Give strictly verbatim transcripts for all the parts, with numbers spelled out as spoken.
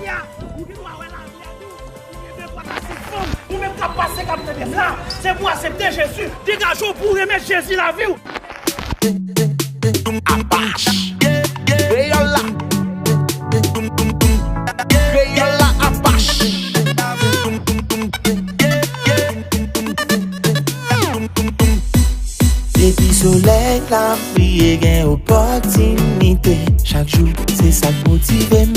Ou gen dwa wè lavi a tou. Ou gen de twa ka sèt fanm. Ou menm k ap pase, k ap tande m la. Se pou w aksepte Jezi. Degaje w pou w remèt Jezi lavi w. Apach. Kreyòl la. Kreyòl la, Apach. Depi solèy la briye, gen opòtinite. Chak jou, se sa k motive m.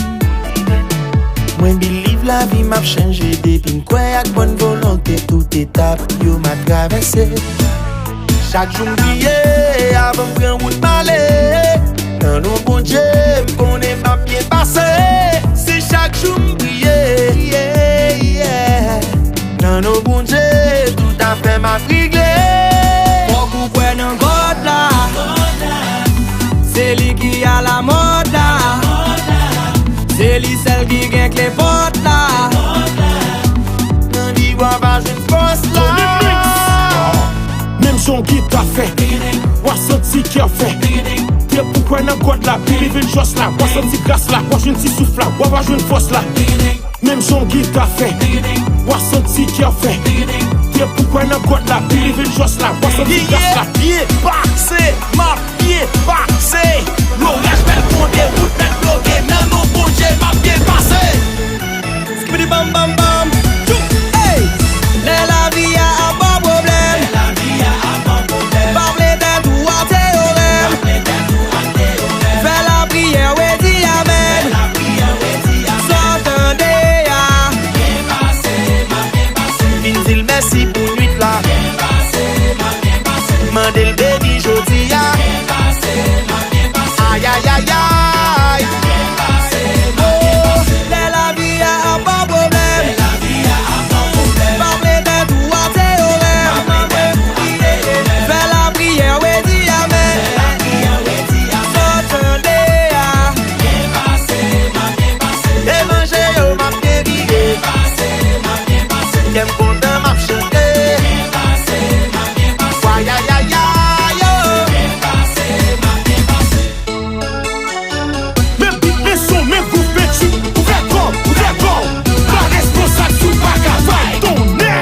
Mwen believe lavi m ap chanje depi m kwè ak bòn volonte. Tout etap yo m ap travèse. Chak jou m priye avan m pran wout m ale. Nan non Bondye, m konnen m ap byen pase. Se chak jou m priye, yeah, yeah. Nan non Bondye, tout afè m ap regle. Fòk ou kwè nan God la. Se li ki alamòd la. Se li sèl ki gen kle pòt la. Nan li w a va jwenn fòs la. Menm jan w geta fè, w a santi kè w fè. Depi w kwè nan God la, believe in trust la, w a santi gras la, w a jwenn ti souf la, w a va jwenn fòs la. Menm jan w geta fè, w a santi kè w fè. Depi w kwè nan God la, believe in trust la, w a santi gras la. Byen pase, m ap byen pase. Loraj bèl konde, wout bèl bloke, nan non Bondye m ap byen pase. Skibidi bam bam bam. Tchou! Ey! Lè lavi a ap ba w pwoblèm, pa vle tèt ou a teyorèm. Fè lapriyè, w e di amèn. Sa w tande a. Vin di l mèsi pou nwit la. Mande l beni jodi a. Ayayayay. Oh, lè lavi a ap ba w pwoblèm, pa vle tèt ou a teyorèm. Fè lapriyè, w e di amèn. Sa w tande a. E manje yo, m ap byen vire. Kè m kontan, m ap chante. Wayayayay, yo. Men bit, men son, men gwouv, men tchou. Ouvè kò w, ouvè kò w. Pa responsab si w pa ka vibe. Tonnè!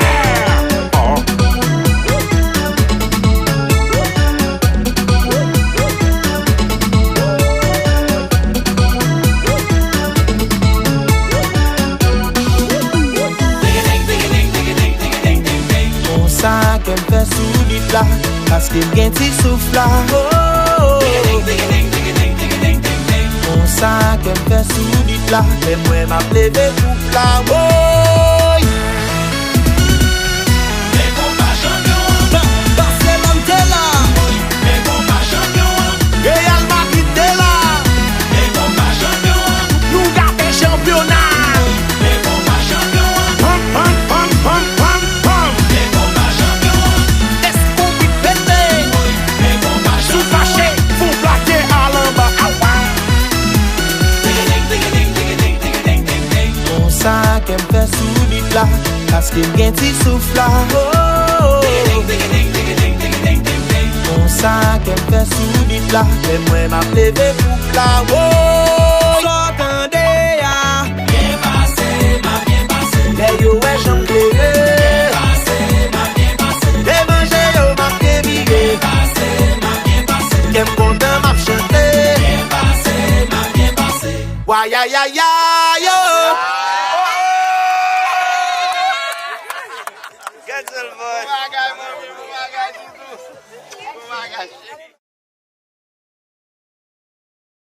Konsa kè m fè sou bit la, paske m gen ti souf la. Oh. Konsa kè m fè sou bit la, lè m wè m ap leve koup la. Woy! Pase m te la. Real Madrid te la. Nou gate chanpyona. Pam, pam, pam, pam, pam, pam. Deskouvri pete. Si w fache, fon plake al anba. Awa. Konsa kè m fè sou bit la, paske m gen ti souf la. Oh. Konsa kè m fè sou bit la, lè m wè m ap leve koup la. Oh. Sa w tande a. Byen pase, m ap byen pase. Lè yo wè jan m klere. Byen pase, m ap byen pase. E manje yo, m ap byen vire. Byen pase, m ap byen pase. Kè m kontan, m ap chante. Byen pase, m ap byen pase. Wayayayay, yo. Gad sèl, boy. Bon bagay, manmi, bon bagay, doudou. Bon bagay, cheri.